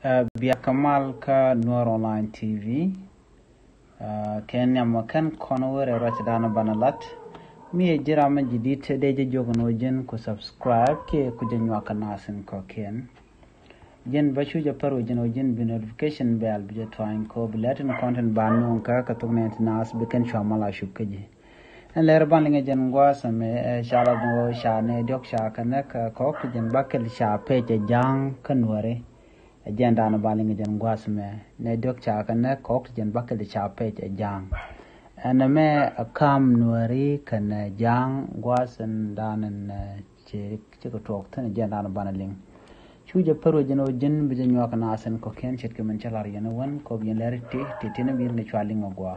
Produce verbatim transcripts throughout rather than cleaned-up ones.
Ɛ, bia kɛ mal kä Nuer Online T V. Ɛ, kɛn nhiam mɔ kɛn kɔn wee rɛy ruacdan banɛ lat. Mi ɛ ji̱n ram mi ji̱ di̱t dee jɛ jiök ɛn ɣöö ji̱n ku subscribe kiɛ ku jɛ nyuak kɛ naath in kɔ̱kiɛn. Ji̱n bä cu jɛ pär wee ji̱n ɣöö ji̱n bi notification bell bi jɛ tuany kɛ ɣöö bi lät in content ba nuɔ̱ŋ kä kɛ thok nɛn ti naath bi kɛn cua mal a cup kä ji̱. Ɛn lɛr ban liŋɛ jɛn gua̱a̱th ɛmɛ, ɛ, ca la dhɔɔ ca nɛ diɔ̱k ca kɛ nɛ kɛ kɔk ti jɛn bäkɛl ca pec ɛ ja̱a̱ŋ kä Nuääri. Ɛ jɛn dan ban liŋɛ jɛn gua̱a̱th ɛmɛ nɛ diɔ̱k ca kɛ nɛ kɔk ti jɛn bäkɛl ca pec ɛ ja̱a̱ŋ. Ɛn ɛmɛ ɛ kam Nuääri kɛnɛ ja̱a̱ŋ gua̱a̱th ɛn dan ɛn, ɛ, ci, cikɛ tuɔɔk thi̱n ɛ jɛn dan banɛ liŋ. Cu jɛ pär wee ji̱n ɣöö ji̱n bi jɛ nyuak naath in kɔ̱kiɛn ce̱tkɛ min cä la̱r yɛn ɛ wän kɔp yɛn lɛr ti ti tin bi yɛn kɛ cua liŋ ɛ gua̱a̱.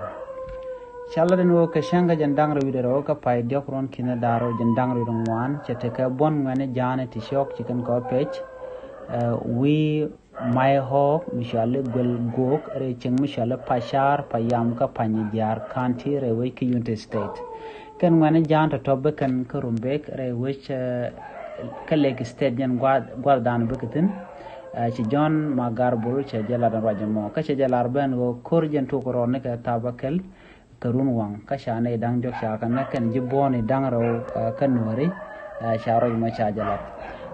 Ca lat ɛn ɣöö kɛ cäŋ kä jɛn da̱ŋ rɛw wi̱cdɛ rɛw kä pay diɔ̱k ruɔ̱n ki̱n da̱r ɣöö jɛn da̱ŋ rɛw wi̱cdɛ ŋuan cɛ tekɛ buɔ̱n ŋuɛ̈ni ja̱a̱ni ti cɔɔk ci kɛn kɛ ɣä pec, ɛ, wi̱i̱ Maihawk mi cɔali Guel Guok rɛy cieŋ mi cɔali Pacar, Payam kä Panyijiar County rɛy wec kä Unity State. Kɛn ŋuɛ̈ni ja̱a̱n tɔ̱tɔ̱ bi kɛn kä Rumbek rɛy wec, ɛ, kä Lake State jɛn gua̱th, gua̱thdan bikɛ thi̱n. Ɛ, ci John Magarbul cɛ jɛ lat ɛn ruac ɛmɔ. Kä cɛ jɛ lar ben ɣöö ko̱r jɛn tuk rɔɔdni kɛ thaap bäkɛl kɛ run waŋ. Kä ca nɛy da̱ŋ diɔ̱k ca kɛ näk kɛn ji̱ buɔ̱ɔ̱ni da̱ŋ rɛw, ɛ, kä Nuääri, ɛ, ca ruac ɛmɔ ca jɛ lat.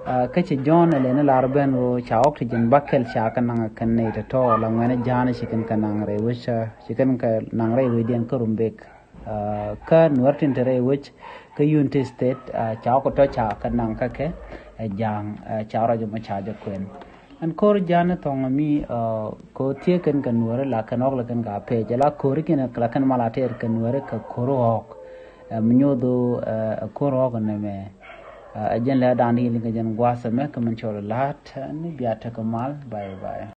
Ɛ, kä ci John ɛ lɛni lar ben ɣöö ca oxygen bäkɛl ca kɛ naŋ kɛn nɛy tɔ̱tɔ̱ la ŋuɛ̈ni ja̱a̱n ci kɛn kɛ naŋ rɛy wec, ɛ, ci kɛn kɛ naŋ rɛy wecdiɛn kä Rumbek. Ɛ, kä Nuäär tin te rɛy wec kä Unity State, ɛ, ca kɛ tɔ̱ ca kɛ naŋ kä kɛ, ɛ, ja̱a̱ŋ, ɛ, ca ruac ɛmɔ ca jɛ kuɛn. Ɛn ko̱r ja̱a̱n thɔŋ mi, ɛ, ko̱r thieek kɛn kɛ Nuääri la kɛn ɣɔ̱k la kɛn ka pec, la ko̱r ikiɛn la kɛn mal a tɛɛr kɛ Nuääri kɛ ko̱r ɣɔ̱k. Ɛ, mi nyoth ɣöö, ɛ, ko̱r ɣɔ̱k nɛmɛ. Ɛ, ɛ jɛn lɛ da̱a̱n di liŋ kɛ jɛn gua̱a̱th ɛmɛ kɛ min cɔl la̱a̱t, ɛ, ni bia tekɛ mal. Bye bye.